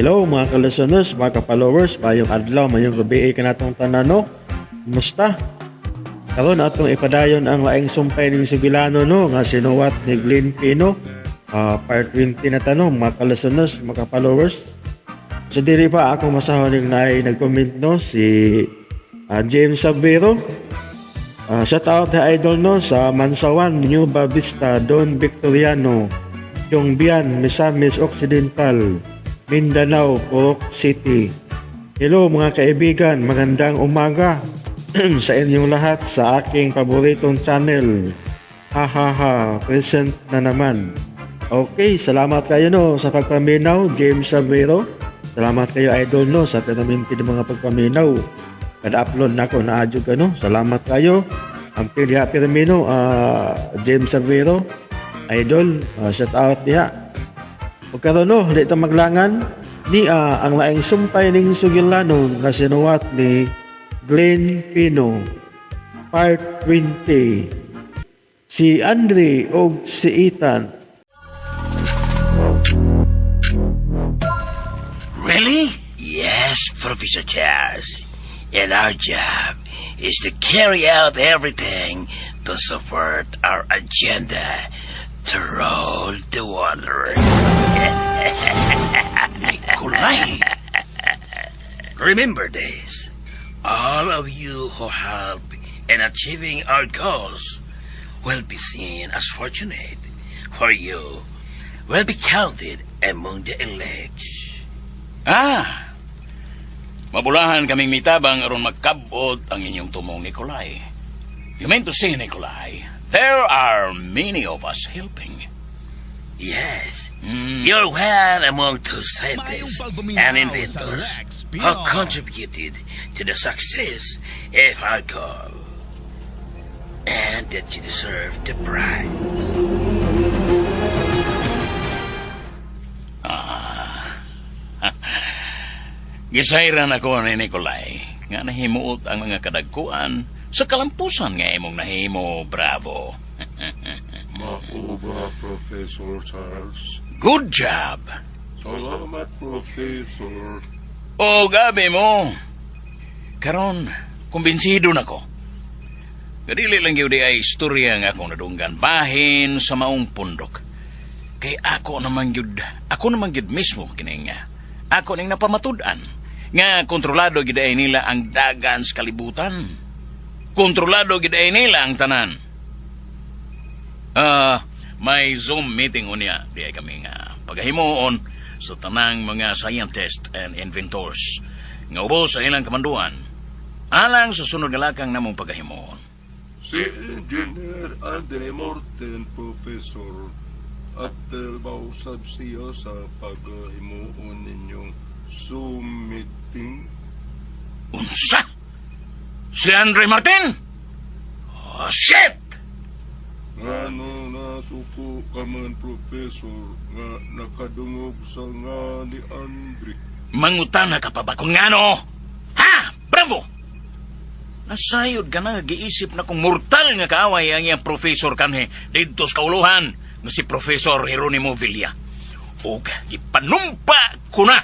Hello mga ka-listeners, mga ka-followers, maayong adlaw, maayong gabii kanatong tanan, no? Kumusta? Karon atong ipadayon ang laing sumpay ning Sugilano, no, nga sinuwat ni Glenn Pino. Part 20 na tanong mga ka-listeners, mga ka-followers. So diri pa ako masahon ning naay nag-comment, no, si James Sabero. Shout out the idol, no, sa Mansawan, New Vista, Don Victoriano, Chiongbian, Misamis Occidental, Mindanao, Purok City. Hello mga kaibigan, magandang umaga sa inyong lahat sa aking paboritong channel. Ha ha ha, present na naman. Okay, salamat kayo, no, sa pagpaminaw, James Sabero. Salamat kayo, idol, no, sa permanente ng mga pagpaminaw. Kada upload na ako na ka, no. Salamat kayo. Ang diha pirmino, James Sabero, idol, shout out diha. Ug karon, no, di ta maglangan ni ang laing sumpay ning Sugilano nga sinuwat ni Glenn Pino, Part 20. Si Andre og si Ethan. Really? Yes, Professor Charles. And our job is to carry out everything to support our agenda to roll the water. Nikolai! Remember this. All of you who help in achieving our goals will be seen as fortunate, for you will be counted among the elect. Ah! Mabulahan kaming mitabang aron magkabot ang inyong tumong, Nikolai. You mean to say, Nikolai, there are many of us helping. Yes, you're one among two Maayong scientists pagpaminaw and sa inventors Lex who Pino. Contributed to the success of our goal. And that you deserve the prize. Ah. Gisayran ako ni Nikolai nga nahimuot ang mga kadagkuan sa kalampusan nga imong nahimo, Bravo. Mao ba, Professor Charles? Good job. Salamat, Professor. O gabi mo. Karon, kumbinsido na ko. Kadili lang gyud ay istorya nga akong nadunggan bahin sa maong pundok. Kay ako naman gyud mismo kini nga. Ako ning napamatud-an nga kontrolado gyud ay nila ang dagan sa kalibutan. Kontrolado gyud ay nila ang tanan. May Zoom meeting unya di ay kami nga pagahimuon sa tanang mga scientists and inventors nga ubos sa ilang kamanduan alang sa sunod nga lakang namong pagahimuon. Si Engineer Andre Morten, Professor, at mausab siya sa paghimuon ninyong Zoom meeting. Unsa? Si Andre Martin? Oh, shit! Ngano nasuko ka man, Professor, nga nakadungog sa nga ni Andre? Mangutana ka pa ba kung ngano? Ha? Bravo! Nasayod ka na, giisip na kung mortal nga kaaway ang iyang professor kanhi didto sa kauluhan nga si Professor Jeronimo Villa. Og gipanumpa ko na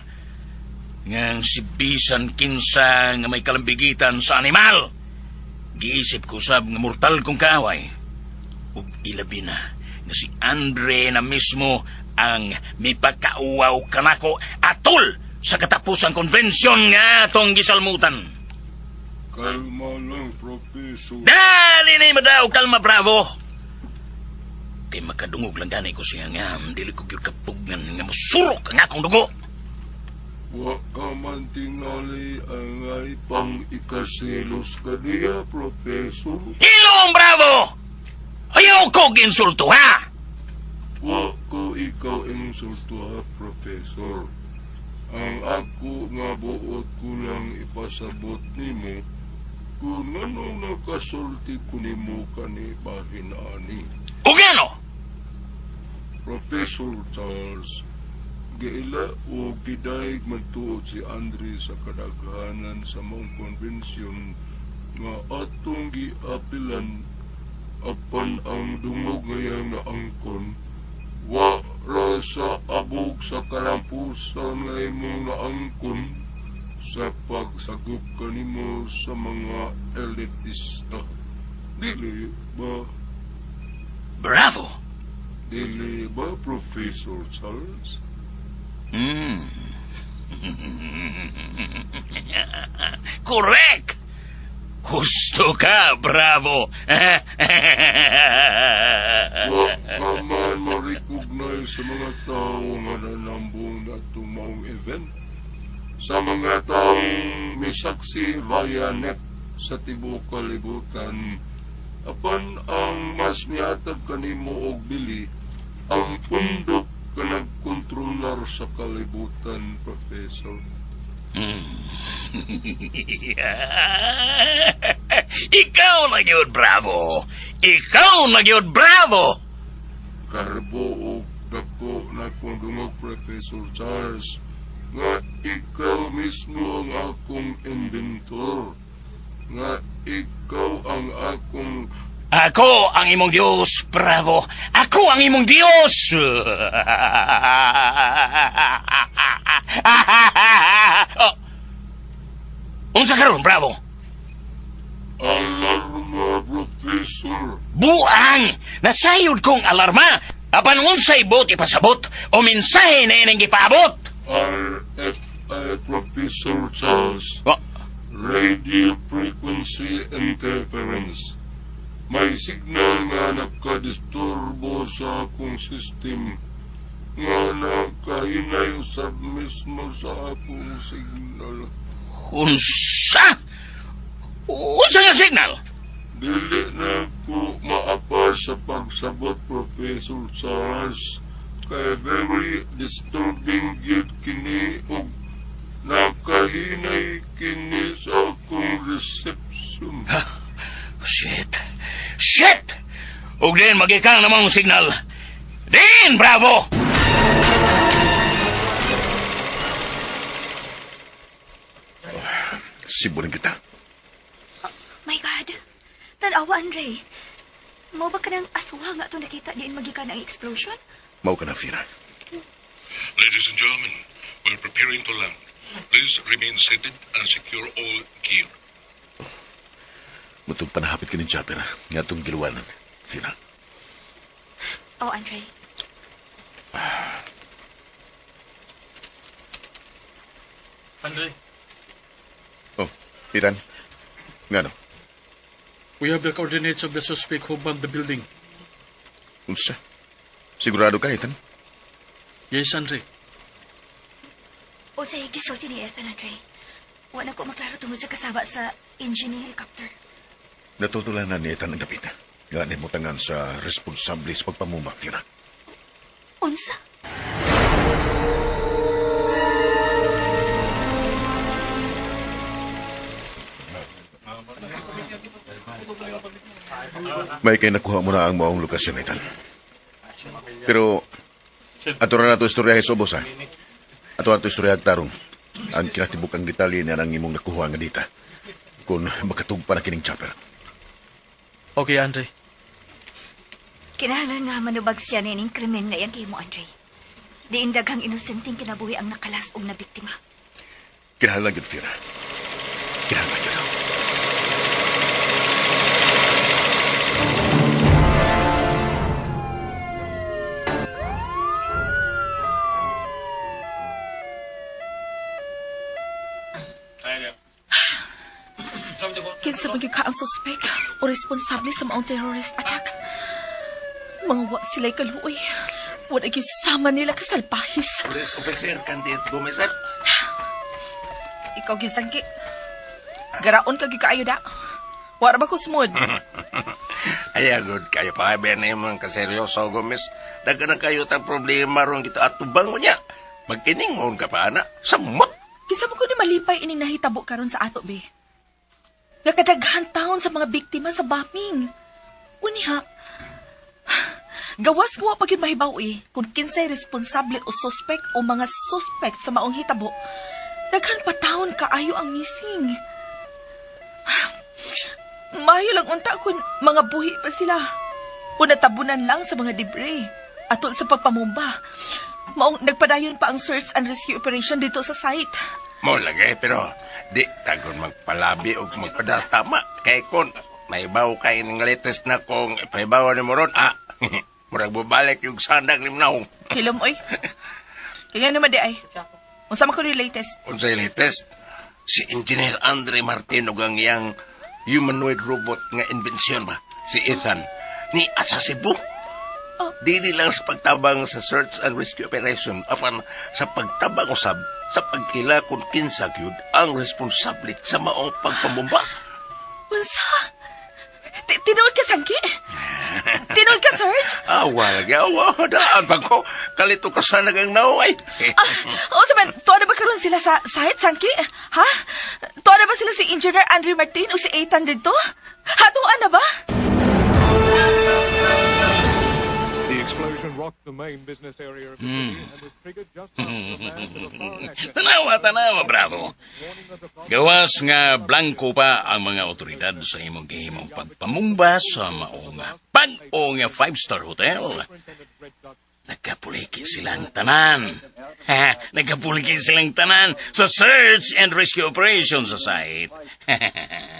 ngang si bisan kinsa nga may kalambigitan sa animal. Giisip ko sab nga mortal kong kaaway. Ug ilabi na nga si Andre na mismo ang mipakauwaw kanako atol sa katapusang konbensyon nga atong gisalmutan. Kalma lang, Professor. Dali na madaw, kalma, Bravo. Kay makadungog lang gani ko siya nga, dili ko gyud kapugnan nga musurok ang akong dugo. Wa ka man tingali angay pang ikaselos ka niya, Professor. Hilom, Bravo! Ayaw ko insulto, ha? Wa ko ikaw insulto ha, Professor. Ang ako nga buot ko lang ipasabot nimo kung ano nakasulti ko nimo kani bahin ani. O gano? Professor Charles, giila o gidayeg man tuod si Andre sa kadaghanan sa maong konbensyon nga atong giapilan, apan ang dungog nga nga angkon wa ra sa abog sa kalampusan nga imong naangkon sa pagsagop kanimo sa mga elitista. Dili ba? Bravo! Dili ba, Professor Charles? Correct! Husto ka, Bravo! Wa ka man ma-recognize sa mga tao nga nanambong na itong maong event. Sa mga taong misaksi via net sa tibuok kalibutan. Apan ang mas mihatag kanimo og bili, ang pundok ka nagkontrolar sa kalibutan, Professor. Ikaw na gyud, Bravo! Ikaw na gyud, Bravo! Karbo og dako na kong dungog, Professor Charles, nga ikaw mismo ang akong inventor, nga ikaw ang akong Ako ang imong Diyos, Bravo! Ako ang imong Diyos! Oh. Unsa karon, Bravo? Alarma, Professor. Buang! Nasayod kong alarma! Apan unsay bot ipasabot o mensahe na ining gipaabot? RFI, Professor Charles. Oh. Radio Frequency Interference. May signal nga nakadisturbo sa akong system nga nakahinay usab mismo sa akong signal. Unsa? Unsa nga signal? Dili na ko maapa sa pagsabot, Professor Charles. Kay very disturbing gyud kini og nakahinay kini sa akong reception. Shit! Shit! Ug din magikang namang signal. Din, Bravo! Siburin kita. My God! Tanawa, Andre. Mao ba ka ng aswa nga ito nakita diin magikan ang explosion? Mao ka na, Fira. Ladies and gentlemen, we're preparing to land. Please remain seated and secure all gear. Mutong panahapit ka ni chopper, nga itong giluwanan. Fira. Oh, Andre. Andre, Oh, Iran. Nga no? we have the coordinates of the suspect who bombed the building. Unsa? Sigurado ka, Ethan? Yes, Andre. O sa gisulti ni Ethan, Andre. Wala ko maklaro tungod sa kasaba sa engine ng helicopter. Natutulanan ni Ethan ang dapita. Nga nimutangan sa responsable sa pagpamuma, Fira. Unsa? May kay nakuha mo na ang maong lokasyon, Ethan. Pero, ato na nato istorya sa ubos, ha? Ato na ito istorya tarong. Ang kinatibuk ang detalye niya ng imong nakuha nga dita. Kung makatugpa na kining chopper. Okay, Andre. Kinahanglan nga manubag siya nining krimen nga iyang kimo, Andre. Diin daghang inosenteng kinabuhi ang nakalas og nabiktima. Kinahanglan gyud, Fira. Kinahanglan gyud. Kinsa man gyud ka ang suspect o responsable sa maong terrorist attack. Mga wa sila'y kaluoy. Wala gyud sama nila kasalpahis. Police Officer Candice Gomez, sir. Ikaw gyud sangki. Garaon ka gyud kaayo da. Wara ba ko smooth? Ay, good kayo pa. Ben, na yung mga kaseryoso, Gomez. Daghan na kayo tang problema ron kita atubang mo niya. Mag-iningon ka pa, ana. Samot! Kinsa mo ko ni malipay ining nahitabo karon sa ato be. Nakadaghan taon sa mga biktima sa bombing. Uniha, gawas ko pa gyud mahibaw eh, kung kinsay responsable o suspect o mga suspect sa maong hitabo. Daghan pa taon kaayo ang missing. Mayo lang unta kung mga buhi pa sila. O natabunan lang sa mga debris. Atol sa pagpamumba. Maong nagpadayon pa ang search and rescue operation dito sa site. Mo lagi, pero di tagon magpalabi o magpadatama. Kay kon may baw kay ng latest na kong ipahibaw ni mo ron, ah, murag bubalik yung sandag ni Mnaw. Hilom, oy. Kaya naman di ay. Unsa man ko ni latest? Unsay latest? Si Engineer Andre Martin ug ang iyang humanoid robot nga inbensyon ba? Si Ethan ni asa Cebu. Oh. Dili lang sa pagtabang sa search and rescue operation apan sa pagtabang usab sa pagkila kung kinsa gyud ang responsable sa maong pagpamumba. Unsa? Tinuod ka, Sangki? Tinuod ka, Serge? Awa lagi, awa. Daan pa ko. Kalito ka sa nagang naway. Ah, oo, sabi, tuwa na ba karon sila sa site, Sangki? Ha? Tuwa na ba sila si Engineer Andre Martin o si Ethan dito? Hatuan na ba? Tanawa, tanawa, Bravo. Gawas nga blanko pa ang mga otoridad sa imong gihimong pagpamumba sa maong bag-o nga five-star hotel. Nagkapuliki silang tanan. Ha, nagkapuliki silang tanan sa search and rescue operation sa site.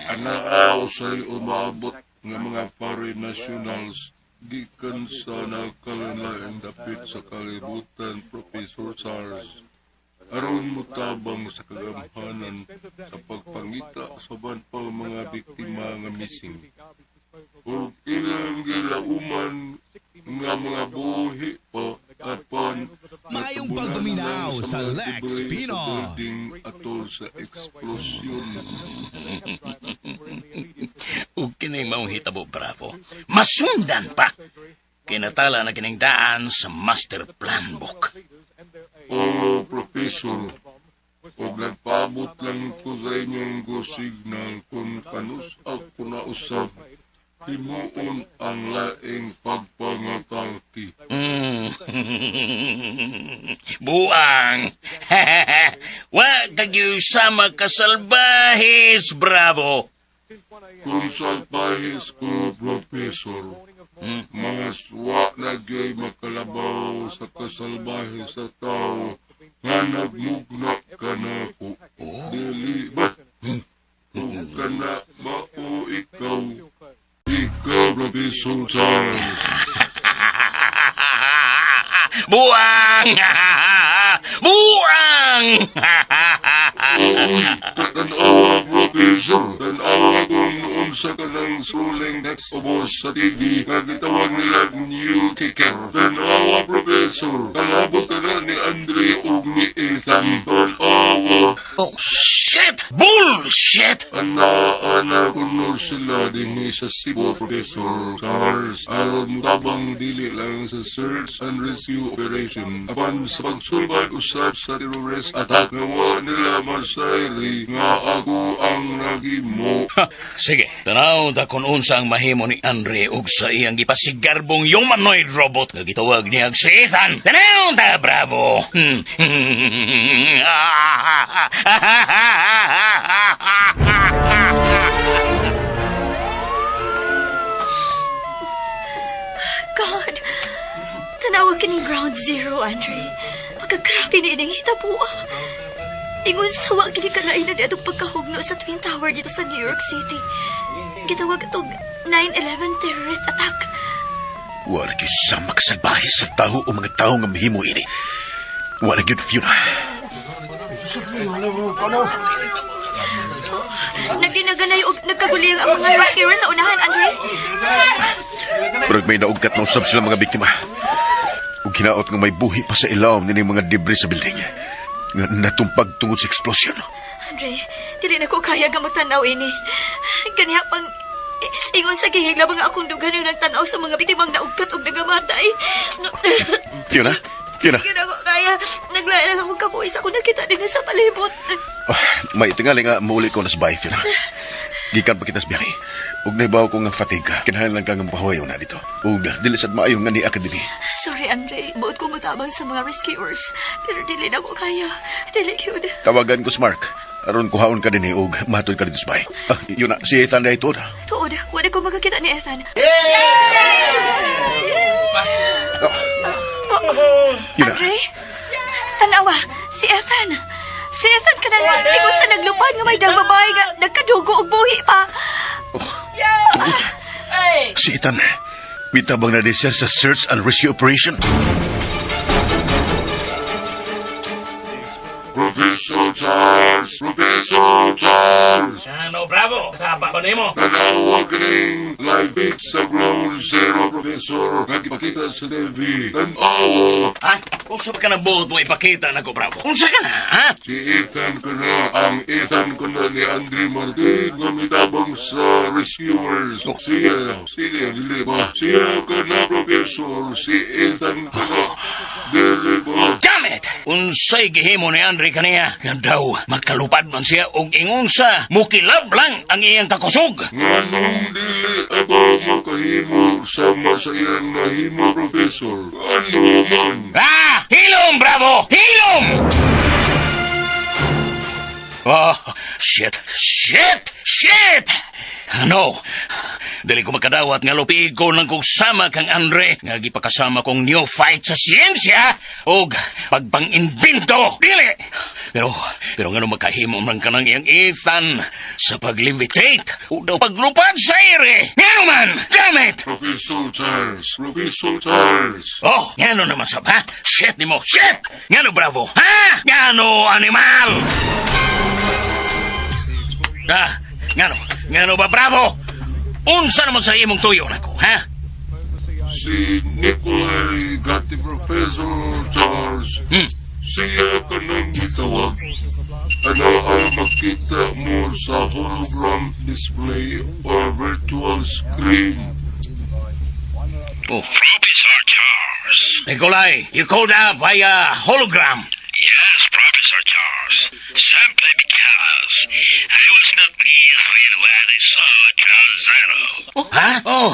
Anaaw sa'y umabot nga mga foreign nationals gikan sa nagkalain dapit sa kalibutan, Professor Charles. Aron motabang sa kagamhanan sa pagpangita sa uban pang mga biktima nga missing. Ug ilang gilauman nga mga buhi pa apan Maayong natabunan pagpaminaw lang sa mga Lex debris Pino. sa building atol sa eksplosyon. Ug kining maong hitabo, Bravo. Masundan pa. Kinatala na kining daan sa master plan book. Oo, Professor. Ug nagpaabot lang ko sa inyong go signal kung kanus ako na usab himuon ang laing pagpangatake. Buang. Wa kagyo sama kasalbahis, Bravo. Kung sa pahis ko, Professor, mga suwa na gyud makalabaw sa kasalbahe sa tao nga nagmugna ka na ko. Dili ba? Ug kana ba o ikaw? Ikaw, Professor Charles. Buang! Buang! Uy, tanawa, Professor. Tanawa kung noon sa kanang suling text ubos sa TV nga gitawag nila new ticker. Tanawa, Professor. Kalabot ka na ni Andre ug ni Ethan. Tanawa. Oh, shit! Bullshit! Ana-ana kuno sila dinhi sa Cebu, Professor Charles. Aron tabang dili lang sa search and rescue operation. Apan sa pagsulbad usab sa terrorist attack nga wa nila masayri nga ako ang nagimo. Sige, tanaw ta kung unsa ang mahimo ni Andre ug sa iyang gipasigarbong humanoid robot nga gitawag niya si Ethan. Tanaw ta, Bravo! God! Tanawa kining ground zero, Andre. Pagkagrabe ni ining hitabo. Ingon sa wa kini kalain na atong pagkahugno sa Twin Tower dito sa New York City. Gitawag itong 9/11 terrorist attack. Wala gyud sama kasalbahe sa tao o mga tao nga mahimo ini. Wala gyud, Fiona. Nagdinaganay og nagkaguliyang ang mga rescuers sa unahan, Andre. Murag may naugkat na usab sila mga biktima. Ug hinaot nga may buhi pa sa ilawom nining mga debris sa building. Nga natumpag tungod sa eksplosyon. Andre, dili na ko kaya nga magtanaw ini. Kaniya pang ingon sa gihigla mga akong dugan yung nagtanaw sa mga biktimang naugkat og nagamatay. Fiona? Fiona? Hindi na ko kaya. Naglain lang akong kabuhi sa akong nakita din sa palibot. Oh, may tingali nga mauli ko na sa bahay, Fiona. Gikan pa kita sa biyahe. Ug nahibaw ko nga fatigue. Kinahanglan ka nga mapahuwayo na dito. Ug dili sad maayo nga ni ka diri. Sorry, Andre. Buot ko mutabang sa mga rescuers. Pero dili na ko kaya. Dili yun. Tawagan ko si Mark. Aron kuhaon ka dinhi ug mahatod ka dito sa bahay. Ah, yun na, si Ethan dahil tuod. Tuod, wala ko makakita ni Ethan. Oh, Oh, Yun na. Andre, tanawa, si Ethan. Si Ethan ka na ingon sa naglupad nga may dang babae nga nagkadugo og buhi pa. Tuod. Si Ethan, mitabang na din siya sa search and rescue operation. Professor Charles! Professor Charles! Ano, Bravo? Saba ba nimo? Tanawa kining live feed sa Ground Zero, Professor. Nagpakita sa TV. Tanawa! Ha? Unsa ba ka ng buot mo ipakita nako, Bravo? Unsa ka na, ha? Si Ethan ko na, ang Ethan ko na ni Andre Martin nga mitabang sa rescuers. Siya, siya, dili ba? Siya ka na, Professor. Si Ethan ko na, dili ba? Damn it! Unsay gihimo ni Andre kaniya? Nga daw, magkalupad man siya og ingon sa mukilab lang ang iyang kakusog. Nganong dili ako makahimo sama sa iyang nahimo, Professor? Ano man? Ah! Hilom, Bravo! Hilom! Oh, shit! Shit! Shit! Ano? Dili ko makadawat nga lupiig ko nang kusama kang Andre nga gipakasama kong neophyte sa siyensya og pagpang-invento. Dili! Pero ngano makahimo man kanang iyang Ethan sa pag-levitate o daw paglupad sa ere. Ngano man! Damn it! Professor Charles! Professor Charles! Oh, ngano naman sab, ha? Shit nimo, shit! Ngano, Bravo? Ha? Ngano, animal? Ah, ngano? Ngano ba, Bravo? Unsa naman sa imong tuyo nako, ha? Si Nikolai Gatti, Professor Charles. Siya ka nang gitawag. Ano ang makita mo sa hologram display or virtual screen? Oh. Professor Charles. Nikolai, you called up via hologram. Yes, Professor Charles. Simply because I was not pleased with what I saw at Ground Zero. Oh, huh? Oh,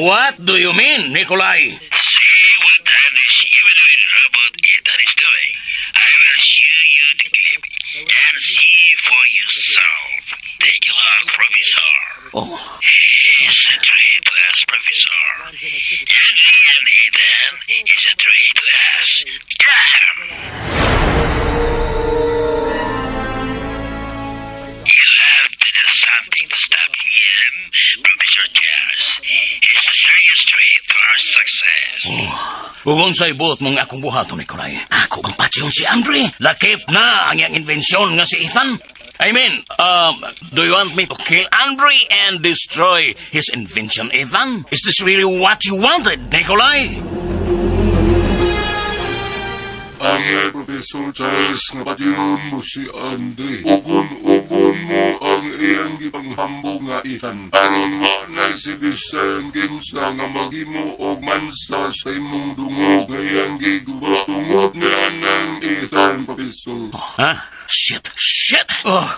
what do you mean, Nikolai? See what this humanoid robot Ethan is doing. I will show you the clip and see for yourself. Take a look, Professor. Oh, He is a threat to us, Professor. And Ethan is a threat to us. Damn! You have to do something to stop him, Professor Charles. He's a serious threat to our success. Ug unsay buot mong akong buhaton, Nikolai? Ako bang patyon si Andre? Lakip na ang iyang inbensyon nga si Ethan. I mean, do you want me to kill Andre and destroy his invention, Ethan? Is this really what you wanted, Nikolai? Ang Professor Charles nga patyon mo si Andre. Ugon-ugon mo ang iyang gipanghambog nga Ethan. Aron wa na si bisan kinsa nga maghimo og mansa sa imong dungog nga iyang giguba. Tungod nga ng Ethan, Professor. Ha? Shit! Shit! Oh.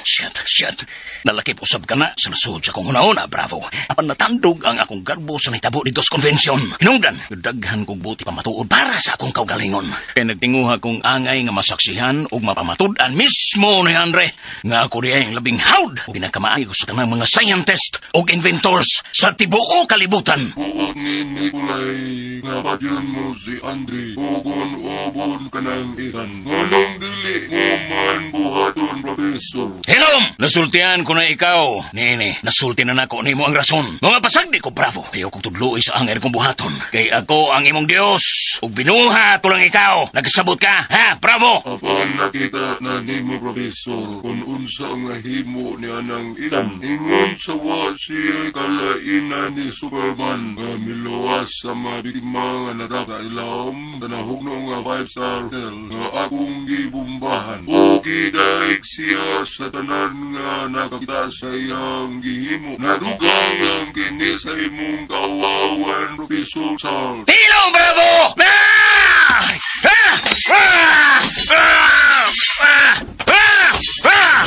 Shit, shit. Nalakip usab ka na sa nasud sa akong huna-huna, Bravo. Apan natandog ang akong garbo sa nahitabo dito sa convention. Hinungdan, daghan kong buti pamatuod para sa akong kaugalingon. Kaya nagtinguha kong angay nga masaksihan ug mapamatud-an mismo ni Andre nga ako diay ang labing hawd ug pinakamaayo sa tanang mga scientist ug inventors sa tibuok kalibutan. Buot ni Nikolai nga patyon mo si Andre. Ugon-ugon ka ng Ethan. Nganong dili mo man buhaton, Professor? Hilom! Nasultian ko na ikaw. Nini, nasulti na nako nimo ang rason. Mga pasagdi ko, Bravo. Ayaw kong tudloi sa angay kong buhaton. Kay ako ang imong Dios. Ug binuhat ko lang ikaw. Nagkasabot ka, ha? Bravo! Apan nakita na nimo, Professor, kung unsa ang nahimo niya ng Ethan. Ingon sa wa siya kalaina ni Superman nga miluwas sa mga biktima nga natap sa ilawom sa nahugno nga five-star hotel nga akong gibumbahan. O gidaig siya sa tanan nga nakakita sa iyang gihimo. Nadugang ang kini sa imong kawawan, Professor Charles. Hilom, Bravo! Ah! Ah! Ah! Ah! Ah! Ah! Ah!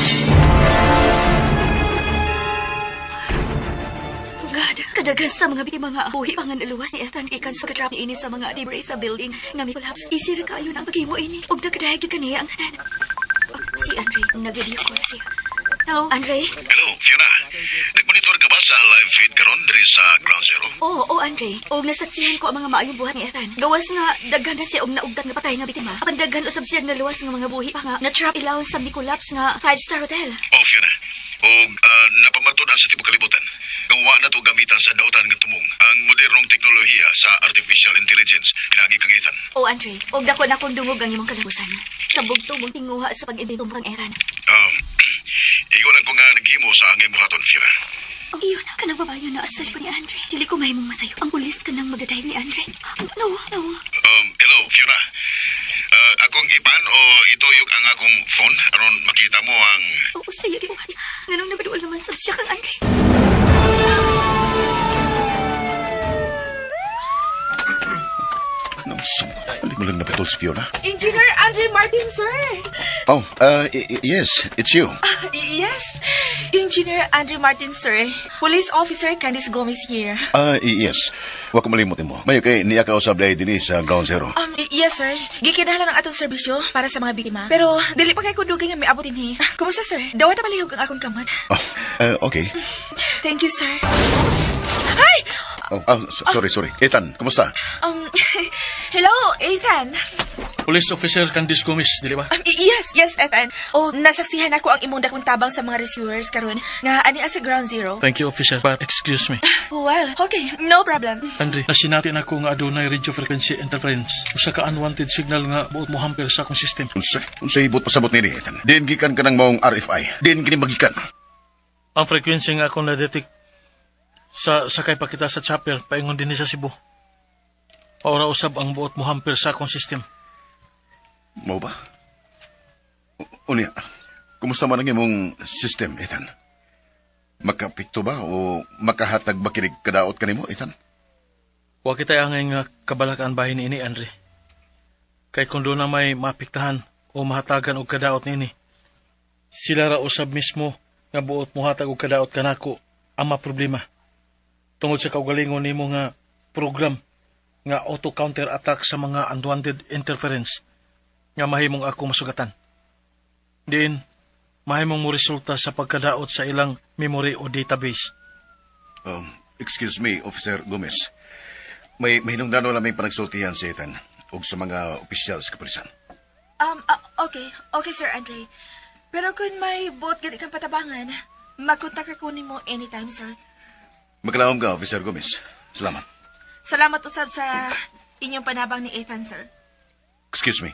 God, kadaghan sa mga biktima nga buhi pa nga naluwas ni Ethan gikan sa katrap niini sa mga debris sa building nga mi collapse. Easy ra kaayo na ang paghimo ini. Ug nakadayag gyud kaniya ang tanan. Oh, si Andre, nag-video call siya. Hello, Andre? Hello, Fiona. Nagmonitor ka ba sa live feed karon diri sa Ground Zero? Oo, Andre. Og nasaksihan ko ang mga maayong buhat ni Ethan. Gawas nga daghan na siya og naugtat nga patay nga biktima. Apan daghan usab siya naluwas nga mga buhi pa nga na-trap ilawom sa mi-collapse nga five-star hotel. Oh, Fiona. Og napamatud-an sa tibok kalibutan nga wa na to gamitan sa dautan nga tumong ang modernong teknolohiya sa artificial intelligence pinaagi kang Ethan. Oh, Andre. Og dako na akong dungog ang imong kalabusan. Sa bugto mong tinguha sa pag-imbento kang Ethan. Igo lang ko nga naghimo sa angay buhaton, Fiona. Oh, iyon. Kanang babae nga naa sa likod ni Andre. Dili ko mahimong masayop. Ang pulis kanang magdadayeg ni Andre. No, no. Hello, Fiona. Akong ipan o ituyok ang akong phone aron makita mo ang. Oo, saya gibuhat. Nganong nagaduol naman sab siya kang Andre? Anong sumpa? Balik mo lang naputol si Fiona. Engineer Andre Martin, sir. Oh, yes, it's you. Yes. Engineer Andre Martin, sir. Police Officer Candice Gomez here. Ah, yes. Wa ko malimot mo. Mayo kay niya kausab dahil dinhi sa Ground Zero. Yes, sir. Gikinahanglan ang atong serbisyo para sa mga biktima. Pero dili pa kay kudugay nga miabot dinhi. Kumusta, sir? Dawat palihog ang akong kamot. Oh, okay. Thank you, sir. Ay! Oh, sorry, sorry. Ethan, kumusta? Hello, Ethan. Police Officer Candice Gomez, dili ba? Yes, Ethan. Oh, nasaksihan ako ang imong dakong tabang sa mga rescuers karon nga ani sa Ground Zero. Thank you, officer. But excuse me. Well, okay, no problem. Andre, nasinati na ko nga adunay radio frequency interference. Usa ka unwanted signal nga buot mo hamper sa akong system. Unsa? Unsa ibot pasabot nini, Ethan? Diin gikan kanang maong RFI. Diin kini magikan. Ang frequency nga akong na-detect sa sakay pa kita sa chopper paingon dinhi sa Cebu. Paura usab ang buot mo hamper sa akong system. Mao ba? Unya, kumusta man ang imong system, Ethan? Makapikto ba o makahatag ba kinig kadaot kanimo, Ethan? Wa kita angay nga kabalakaan bahin ini, Andre. Kay kung doon na may maapektahan o mahatagan og kadaot niini, sila ra usab mismo nga buot mohatag og kadaot kanako ang maproblema. Tungod sa kaugalingon nimo nga program nga auto counter attack sa mga unwanted interference nga mahimong ako masugatan. Diin, mahimong mo resulta sa pagkadaot sa ilang memory o database. Excuse me, Officer Gomez. May mahinungdanon lang may panagsultihan si Ethan ug sa mga opisyal sa kapulisan. Okay, Sir Andre. Pero kung may buot gani kang patabangan, makontak ko nimo anytime, sir. Magkalahom ka, Officer Gomez. Salamat. Salamat usab sa inyong panabang ni Ethan, sir. Excuse me.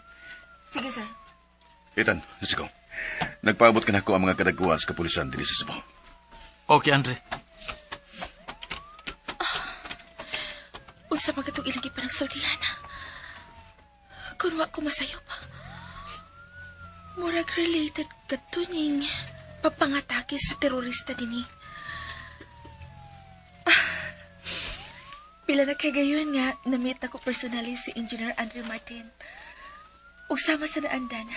Sige, sir. Ethan, let's go. Nagpaabot ka nako ang mga kadagkuhan sa kapulisan dinhi sa Cebu. Okay, Andre. Unsa man katong ilang gipanagsultihan? Kung wa ko masayop, murag related kadto ning papangatake sa terorista dinhi. Ah, pila na kay gayon nga na-meet ako personally si Engineer Andre Martin. Ug sama sa naandan,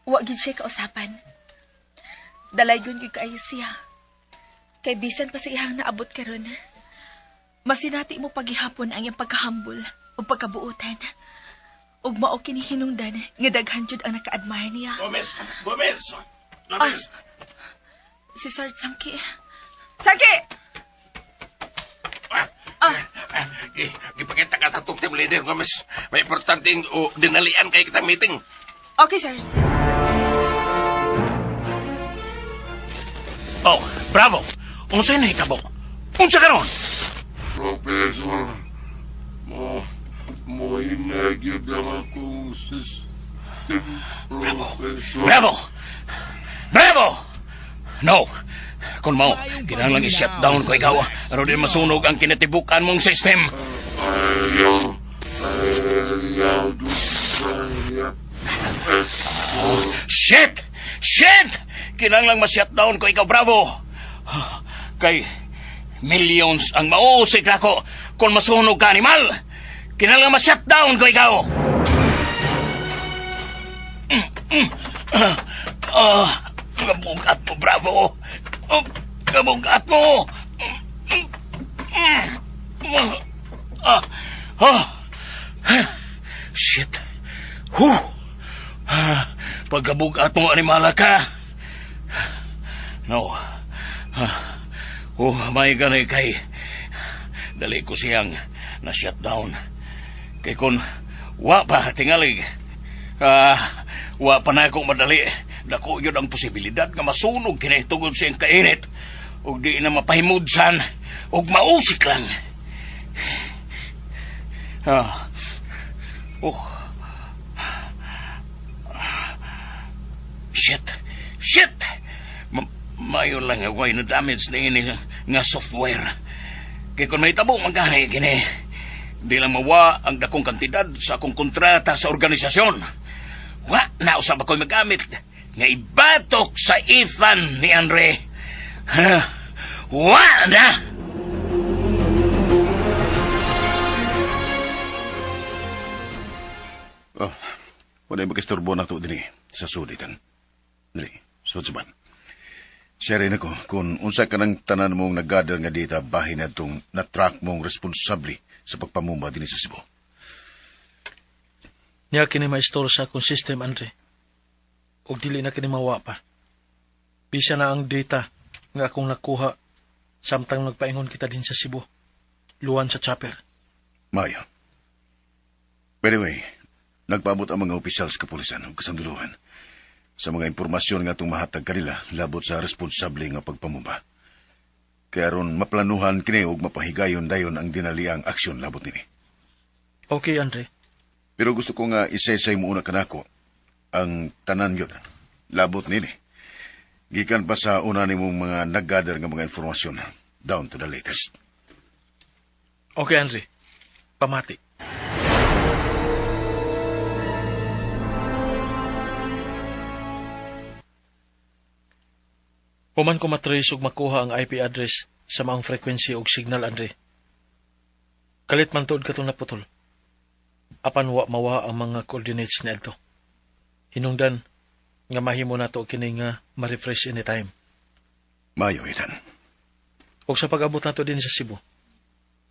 wa gid siya kausapan. Dalaygon gyud kaayo siya. Kay bisan pa sa iyang naabot karon, masinati mo pagihapon ang iyang pagkahambol o pagkabuotan. Ug mao kini hinungdan nga daghan jud ang naka-admire niya. Gomez! Gomez! Gomez! Ah, si Sir Sangki. Sangki! Ah, Gipakita ka sa top team leader, Gomez. May importanteng o dinalian kay kita meeting. Okay, sirs. Oh, bravo. Unsa nahitabo? Unsa karon? Professor, mo hinagid ang akong system, Professor. Bravo! Bravo! No. Kung mao, kinahanglan i-shut down ko ikaw aron di masunog ang kinatibukan mong system. Ayaw, ayaw, ayaw. Shit! Shit! Kinahanglan ma-shut down ko ikaw, Bravo. Kay millions ang mauusik nako kung masunog ka, animal. Kinahanglan ma-shut down ko ikaw. Ah, kabugat mo, Bravo. Oh, kabugat mo. Ah, ah, shit. Huh. Ah, pagkabugat mo, animala ka. No. Oh, may gani kay dali ko siyang na-shutdown. Kay kung wa pa tingalig, wa pa na akong madali. Dako yun ang posibilidad nga masunog kini tungod sa iyang kainit. Ug di na mapahimudsan ug mausik lang. Oh. Shit! Shit! Mayo lang nga way na damage na ini nga software. Kay kung may tabo man gani kini, di lang mawa ang dakong kantidad sa akong kontrata sa organisasyon. Wa na usab ako'y magamit nga ibatok sa Ethan ni Andre. Ha? Wa na! Oh, wala yung makisturbo na to dinhi sa sulitan. Dili, sudsuban. Share na ko kung unsa ka ng tanan mong nag-gather nga data bahin na itong na-track mong responsable sa pagpamumba dinhi sa Cebu. Niya kini ma-store sa akong system, Andre. Og dili na kini mawa pa. Bisa na ang data nga akong nakuha samtang nagpaingon kita din sa Cebu. Luwan sa chopper. Mayo. By the way, nagpaabot ang mga opisyal sa kapulisan ug kasanduluhan sa mga impormasyon nga atong mahatag kanila labot sa responsable nga pagpamumba. Kaya aron maplanuhan kini ug mapahigayon dayon ang dinaliang aksyon labot nini. Okay, Andre. Pero gusto ko nga isaysay mo una kanako ang tanan yun labot nini. Gikan pa sa una nimong mga nag-gather nga mga informasyon down to the latest. Okay, Andre. Pamati. Human ko matrace ug makuha ang IP address sa maong frequency og signal, Andre. Kalit man tuod katong naputol. Apan wa mawa ang mga coordinates niadto. Hinungdan nga mahimo nato kini nga ma-refresh anytime. Mayo, Ethan. Og sa pag-abot nato din sa Cebu,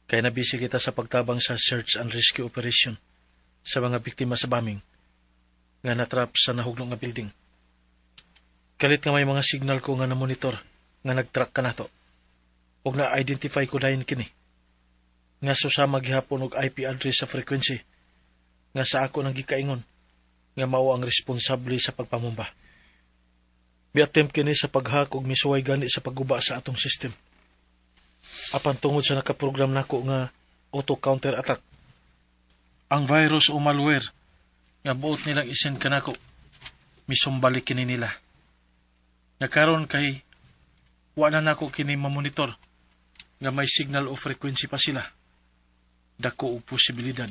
kay nabisi kita sa pagtabang sa search and rescue operation sa mga biktima sa bombing nga natrap sa nahugno nga building. Kalit nga may mga signal ko nga na-monitor nga nag-track ka nato. Og na-identify ko dayon kini. Nga susama gihapon og IP address sa frequency nga sa ako nang gikaingon nga mao ang responsable sa pagpamumba. Mi-attempt kini sa pag-hack og misuway gani sa pagguba sa atong system. Apan tungod sa nakaprogram nako nga auto counter attack, ang virus o malware nga buot nilang isend kanako, misumbalik kini nila. Nga karon kay wa na nako kini mamonitor nga may signal o frequency pa sila. Dako og posibilidad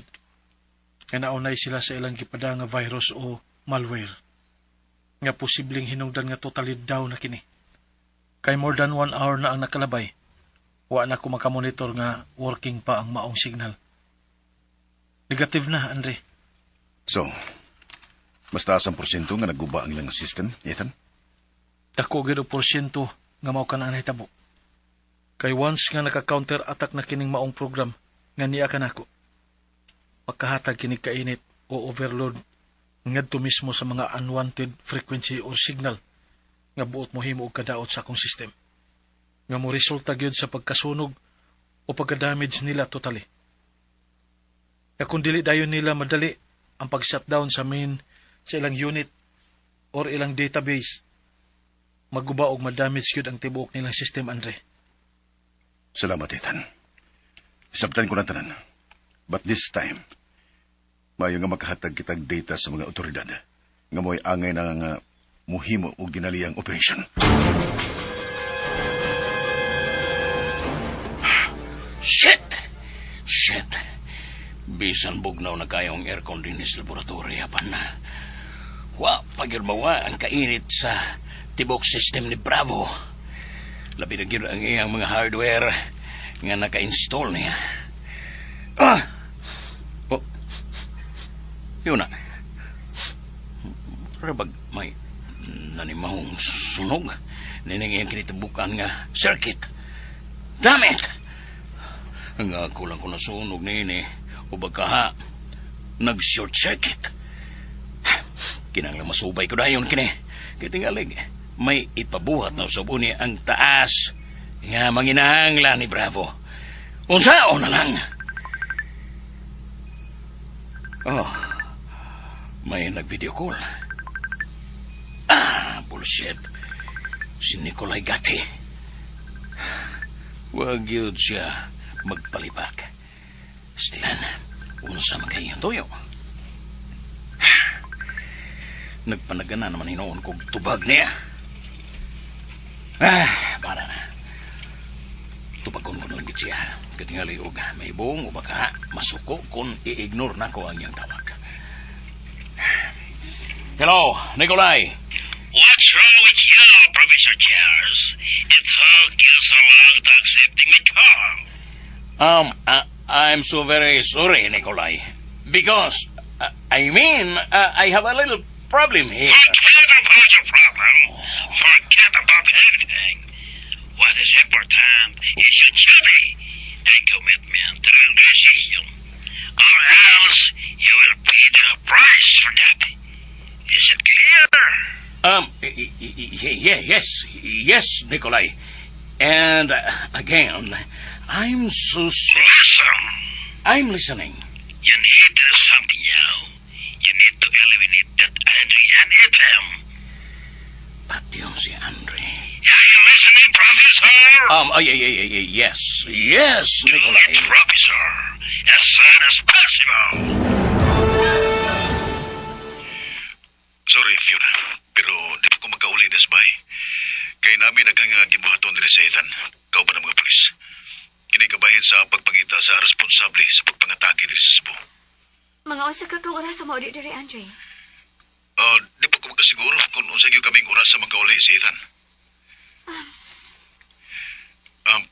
nga naunay sila sa ilang gipada nga virus o malware nga posibleng hinungdan nga totally down na kini. Kay more than 1 hour na ang nakalabay, wa na ko makamonitor nga working pa ang maong signal. Negative na, Andre. So, mas taas ang porsyento nga nagguba ang ilang system, Ethan? Dako gyud og porsyento nga mao kana ang nahitabo. Kay once nga naka-counter attack na kining maong program nga niya kanako, pagkahatag kini kainit o overload ngadto mismo sa mga unwanted frequency or signal nga buot mohimo og kadaot sa akong system. Nga mo resulta gyud sa pagkasunog o pagka-damage nila totally. Nga kung dili dayon nila madali ang pag-shutdown sa main sa ilang unit or ilang database, maguba og madamage gyud ang tibuok nilang system, Andre. Salamat, Ethan. Isabtan ko na tanan. But this time, mayo nga makahatag kitag data sa mga otoridad nga mo'y angay na nga muhimo og dinaliyang operation. Shit! Shit! Bisan bugnaw na kayong aircon din sa laboratory, apan na. Wa pa gyud mawa ang kainit sa tibok system ni Bravo. Labi na gyud ang iyang mga hardware nga naka-install niya. Ah! Oh. Yun na. Rabag may nanimahong sunog. Nining iyang kinitibukan nga circuit. Damn it! Ang ako lang ko nasunog nini o baka nag-short circuit. Kinanglang masubay ko dayon kini. Kaya tingalig. May ipabuhat na usab uni ang taas nga manginahanglan ni Bravo. Unsaon na lang. Oh, may nag-video call. Ah, bullshit. Si Nicolay Gatti. Wag yun siya magpalipak. Stilan, unsa man kay iyang tuyo. Nagpanagana naman hinoon kog tubag niya. Ah, para na. Tubagon ko na lang gid siya. Katingali og may buong o baka masuko kung i-ignore na ko ang iyang tawag. Hello, Nikolai. What's wrong with you, Professor Charles? It took you so long to accepting my call. I'm so very sorry, Nikolai. Because, I mean, I have a little problem here. Forget about your problem. Forget about everything. What is important is your duty and commitment to the organization. Or else you will pay the price for that. Is it clear? Yeah, yes, Nikolai. And again, I'm so sorry. Listen. I'm listening. You need to do something now. You need to eliminate that Andre and Ethan. Pati yun si Andre. Are you listening, Professor? Oh, yeah, yes, Do Nikolai. it, Professor, as soon as possible. Sorry, Fiona, pero di pa ko magkauli des bay. Kay namin naghang gibuhaton diri sa Ethan, kauban ang mga pulis. Kini kabahin sa pagpangita sa responsable sa pagpangatake diri sa Cebu. Mga usa ka ka oras sa mauli diri, Andre. Ah, di pa ko makasiguro kung unsa gyud kaming oras sa magkauli si Ethan.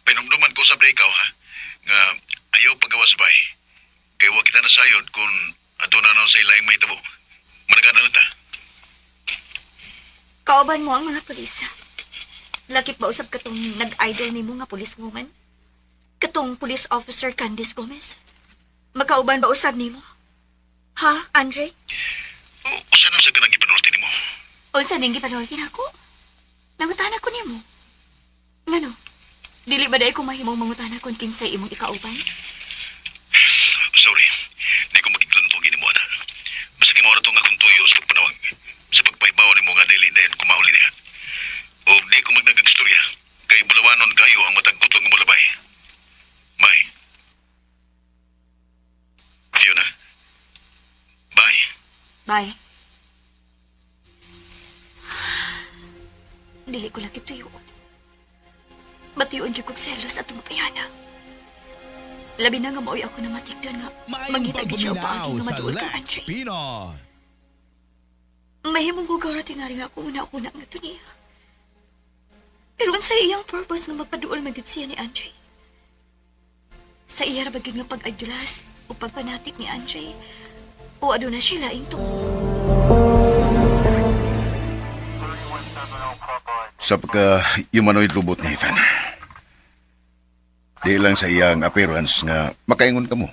Pinumduman ko sa ikaw ha, nga ayaw pagawas bay. Kay wa kita nasayod kung aduna na sa ilaing mahitabo. Managana lang ta. Kauban mo ang mga pulis. Lakip ba usab katong nag-idol nimo nga policewoman? Katong police officer Candice Gomez? Makauban ba usab nimo? Ha, Andre? O, usa na sa kanang gipanulti nimo. Unsa ning gipanulti nako? Nangutana ko nimo. Ngano? Dili ba dai ko mahimong mangutana kung kinsay imong ikauban? Sorry, di ko makiglanto gini mo ana. Basta kay mao ra to nga akong tuyo sa pagpanawag. Sa pagpahibaw nimo nga dili dayon kumauli niya. O di ko magnagag istorya. Kay bulawanon kayo ang matag kutlong nga molabay. Bye. Fiona. Bye. Bye. Dili ko lagi tuyoon. Batuyon jud kog selos atong kayana. Labi na nga maoy ako na matigdan nga Maayong mangita gid siya og pagpaminaw paagi nga sa maduol kang Lex Andre. Pinoy. Mahimong hugaw ra tingali nga ako una-una nga to niya. Pero unsay iyang purpose nga magpaduol man gid siya ni Andre? Sa iya ra ba gyud nga pag-adjulas o pagpanatik ni Andre? O aduna siya laing tuo? Sa pagka humanoid robot ni Ethan. Di lang sa iyang appearance nga makaingon ka mo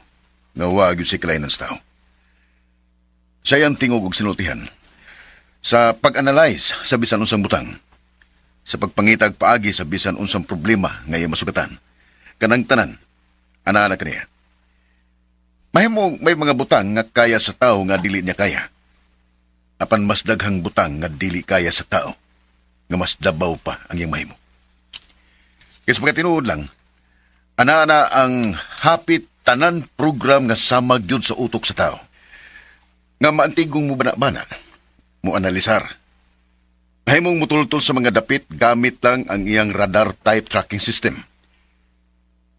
nga wa gyud si kalainan sa tao. Sa iyang tingog ug sinultihan, sa pag-analyze sa bisan unsang butang, sa pagpangitag paagi sa bisan unsang problema nga iyang masugatan, kanang tanan, ana na kaniya. Mahimo may mga butang nga kaya sa tao nga dili niya kaya. Apan mas daghang butang nga dili kaya sa tao nga mas dabaw pa ang iyang mahimo. Kaya sa pagkatinuod lang, ana-ana ang hapit tanan program nga samag yun sa utok sa tao. Nga maantigong mo bana-bana, mo analisar. Mahimong mutultol sa mga dapit gamit lang ang iyang radar type tracking system.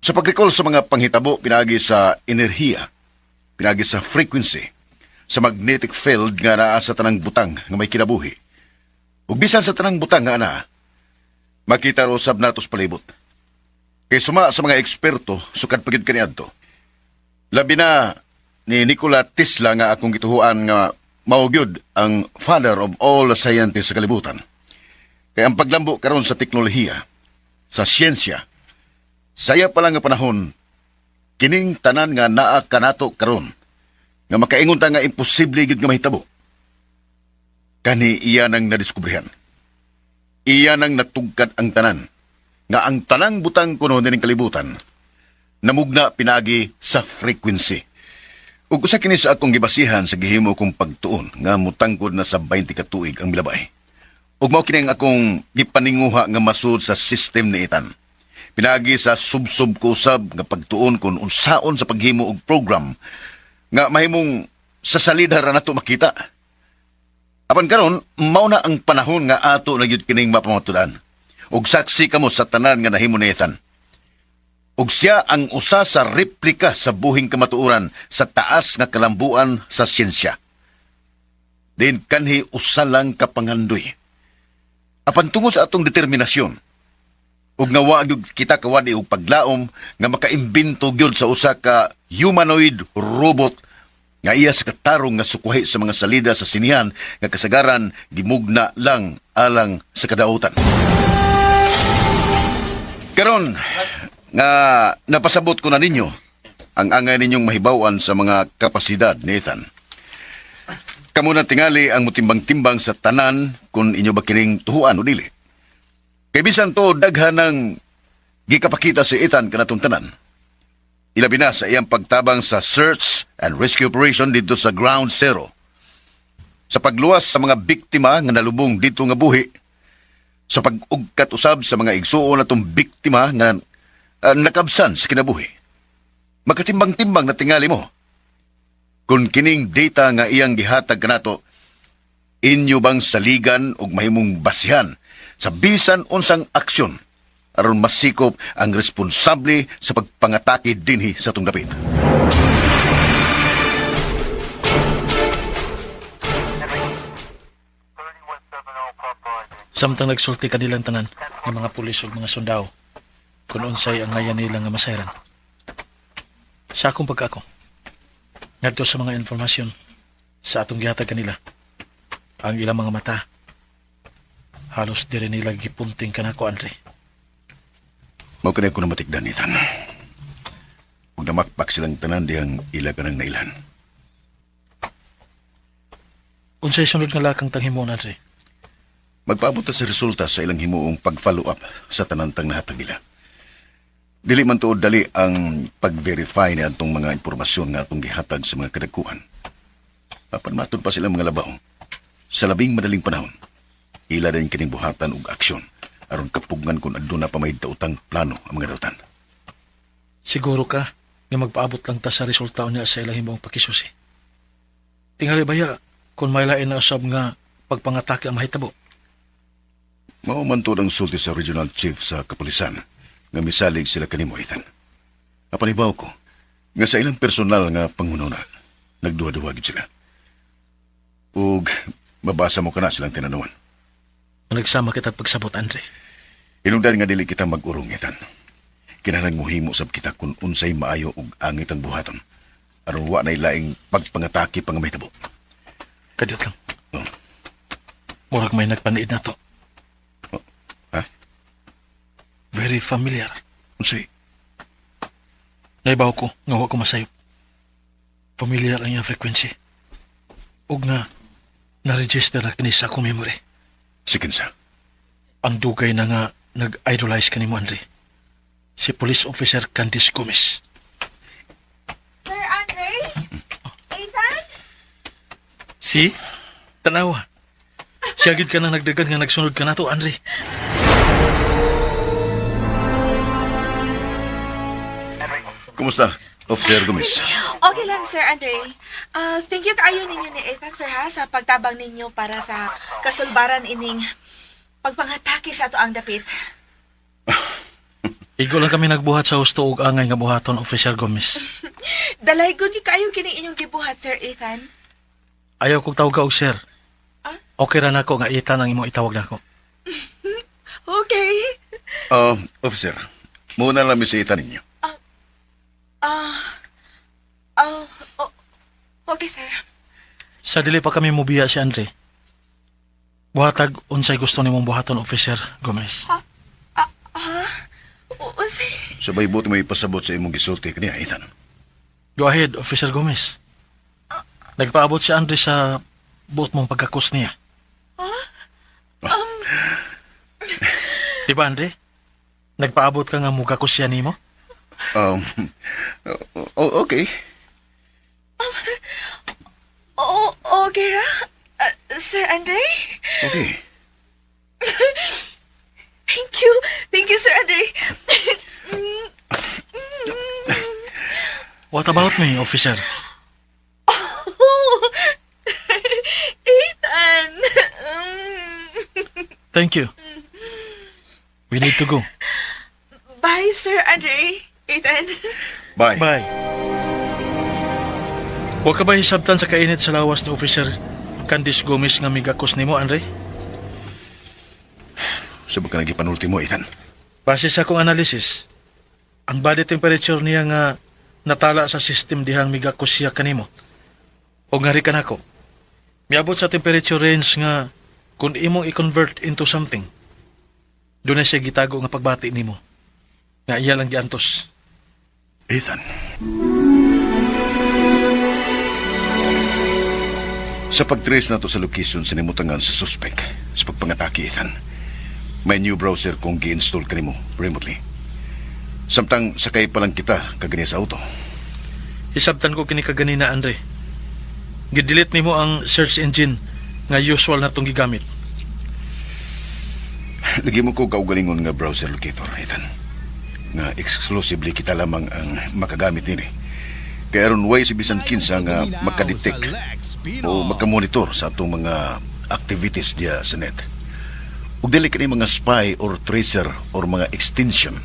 Sa pag-recall sa mga panghitabo, pinagi sa enerhiya, pinagi sa frequency, sa magnetic field nga naa sa tanang butang nga may kinabuhi. Ug bisan sa tanang butang nga ana, makita ro sab nato sa palibot. Kay suma sa mga eksperto, sukad pa gyud kaniadto. Labi na ni Nikola Tesla nga akong gituhuan nga mao gyud ang father of all the scientists sa kalibutan. Kay ang paglambo karon sa teknolohiya, sa siyensya, saya pa lang nga panahon, kining tanan nga naa kanato karon nga makaingon ta nga imposible gyud nga mahitabo. Kani iya nang nadiskubrihan. Iya nang natugkad ang tanan, nga ang tanang butang kuno nining kalibutan, namugna pinaagi sa frequency. Ug usa kini sa akong gibasihan sa gihimo kong pagtuon nga mutangkod na sa 20 ka tuig ang milabay. Ug mao kini ang akong gipaninguha nga masud sa system ni Ethan. Pinaagi sa subsob ko usab nga pagtuon kung unsaon sa paghimo og program nga mahimong sa salida ra nato makita. Apan karon mao na ang panahon nga ato na gyud kining mapamatud-an. Ug saksi kamo sa tanan nga nahimo ni Ethan. Ug siya ang usa sa replika sa buhing kamatuoran sa taas nga kalambuan sa siyensya. Din kanhi usa lang ka pangandoy. Apan tungod sa atong determinasyon, ug nga wa gyud kita kawadi og paglaom nga makaimbento gyud sa usa ka humanoid robot nga iya sa katarong nga sukwahi sa mga salida sa sinihan nga kasagaran gimugna lang alang sa kadautan. Karon nga napasabot ko na ninyo ang angay ninyong mahibaw-an sa mga kapasidad ni Ethan. Kamo na tingali ang mutimbang-timbang sa tanan kung inyo ba kining tuhuan o dili. Kay bisan to daghan ng gikapakita si Ethan kanatong tanan. Ilabi na sa iyang pagtabang sa search and rescue operation dito sa Ground Zero. Sa pagluwas sa mga biktima nga nalubong dito nga buhi, sa pag-ugkat usab sa mga igsuon natong biktima nga nakabsan sa kinabuhi. Makatimbang-timbang na tingali mo. Kung kining data nga iyang gihatag kanato, inyo bang saligan og mahimong basihan sa bisan unsang aksyon aron masikop ang responsable sa pagpangatake dinhi sa atong dapit? Samtang nagsulti kanilang tanan ng mga pulis ug mga sundao kung unsay ang ngayan nila nga masayran. Sa akong pagkaako, ngadto sa mga informasyon sa atong gihatag kanila, ang ilang mga mata, halos diri nila gipunting kanako, Andre. Mao kani ako namatikdan, Ethan. Ug namakpak silang tanan dihang ila kanang nailhan. Unsay sunod nga lakang tang himuon, Andre? Magpaabot ta sa resulta sa ilang himuong pag-follow up sa tanantang nahatag nila. Dili man tuod dali ang pag-verify ni atong mga impormasyon nga atong gihatag sa mga kadagkuan. Apan matud pa silang mga labaw. Sa labing madaling panahon, ila din kining buhatan og aksyon aron kapugngan kung aduna pa may daotang plano ang mga dautan. Siguro ka nga magpaabot lang ta sa resulta unya sa ilang himuong pakisusi. Tingali baya kung may lain na usab nga pagpangatake ang mahitabo. Mao man tuod ang sulti sa regional chief sa kapulisan nga misalig sila kanimo, Ethan. Apan hibaw ko nga sa ilang personal nga panghunahuna, nagduha-duha gid sila. Ug mabasa mo kana silang tinanawan. Nagsama kita pagsabot, Andre. Hinungdan nga dili kita mag-urong, Ethan. Kinahanglan mohimo sab kita kung unsay maayo ug angay tang buhaton aron wa nay laing pagpangatake pa nga mahitabo. Kadiyot lang. Oh. Murag may nagpaniid na to. Oh. Ha? Very familiar. Unsay? Naibaw ko nga wa ko masayop. Familiar ang iyang frequency. Ug nga na-register na kini sa akong memory. Si kinsa? Ang dugay na nga nag-idolize kanimo, Andre. Si Police Officer Candice Gomez. Sir Andre? Ethan? Si? Tanawa. Siya gid ka nang nagdagan nga nagsunod ka nato, Andre. Kumusta, Officer Gomez? Okay lang, Sir Andre. Ah, thank you kaayo ninyo ni Ethan, sir, ha, sa pagtabang ninyo para sa kasulbaran ining pagpangatake sa ato ang dapit. Igo lang kami nagbuhat sa husto og angay nga buhaton, Officer Gomez. Dalaygon gyud kaayo kini inyong gibuhat, Sir Ethan. Ayaw kong tawag og sir. Ah? Okay ra nako nga Ethan ang imong itawag nako. Okay. Officer, muna lang mi sa Ethan ninyo. Ah, oh, oh, okay, sir. Sa dili pa kami mubiya si Andre. Buhatag unsay gusto nimong buhaton, Officer Gomez. Ah, ah, unsay? Sabay buot mo ipasabot sa imong gisulti kaniya, Ethan. Go ahead, Officer Gomez. Nagpaabot si Andre sa buot mong pagkakus niya. Di ba, Andre? Nagpaabot ka nga muga ko siya nimo? Oh, okay. Oh, okay ra? Sir Andre? Okay. Thank you. Thank you, Sir Andre. What about me, officer? Oh, Ethan. Thank you. We need to go. Bye, Sir Andre. Ethan. Bye. Bye. Wa ka ba hisabtan sa kainit sa lawas ni Officer Candice Gomez nga migakos nimo, Andre? Sa ka nagipanulti mo, Ethan? Base sa akong analysis, ang body temperature niya nga natala sa system dihang migakos siya kanimo. O nga rin kanako. Miabot sa temperature range nga kung imong i-convert into something, doon na siya gitago nga pagbati nimo. Nga iya lang giantos. Ethan. Sa pag-trace nato sa location sa nimutangan sa suspect sa pagpangatake, Ethan, may new browser kong gi-install kanimo remotely. Samtang sakay pa lang kita kaganiya sa auto. Hisabtan ko kini kaganina, Andre. Gidelete nimo ang search engine nga usual na tong gigamit. Lagi mo ko kaugalingon nga browser locator, Ethan. Nga exclusively kita lamang ang makagamit nini. Kaya aron way si bisan kinsa nga makadetect o makamonitor sa atong mga activities diya sa net. Ug dili kini mga spy or tracer or mga extension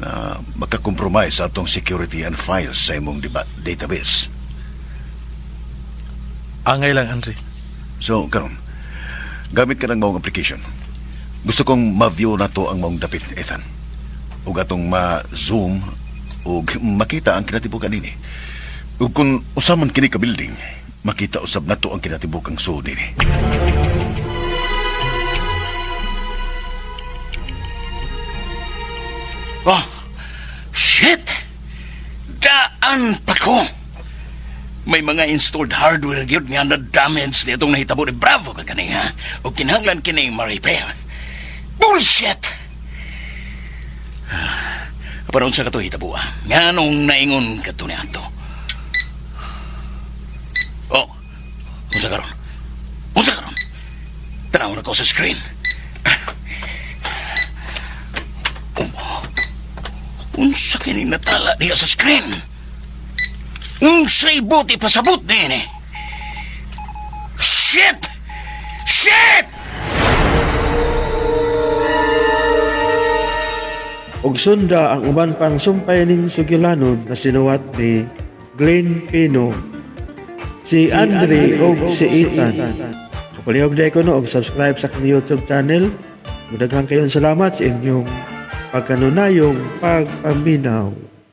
na makakompromise sa atong security and files sa imong database. Angay lang, Andre. So, karon, gamit ka ng maong application. Gusto kong ma-view na to ang maong dapit, Ethan. Ug atong ma-zoom ug makita ang kinatibukan nini. Ug kung usa man kini ka building, makita usab nato ang kinatibukang sulod nini. Oh, shit! Daan pa ko! May mga installed hardware gyud nga na-damage nitong nahitabo ni Bravo kaganiha. O kinahanglan kini ma-repair. Bullshit! Apan unsa kato hitabo ah? Nganong naingon kadto ni ato? Oh, unsa karon? Unsa karon? Tanaw na ko sa screen. Oh, unsa kini natala diya sa screen? Unsay buot ipasabot niini? Shit! Shit! Ug sunda ang uban pang sumpay ning sugilanon na sinuwat ni Glenn Pino, si Andre ug si Ethan. Palihog ko no og subscribe sa akong YouTube channel. Mudaghan kayong salamat sa inyong pagkanunayong pagpaminaw.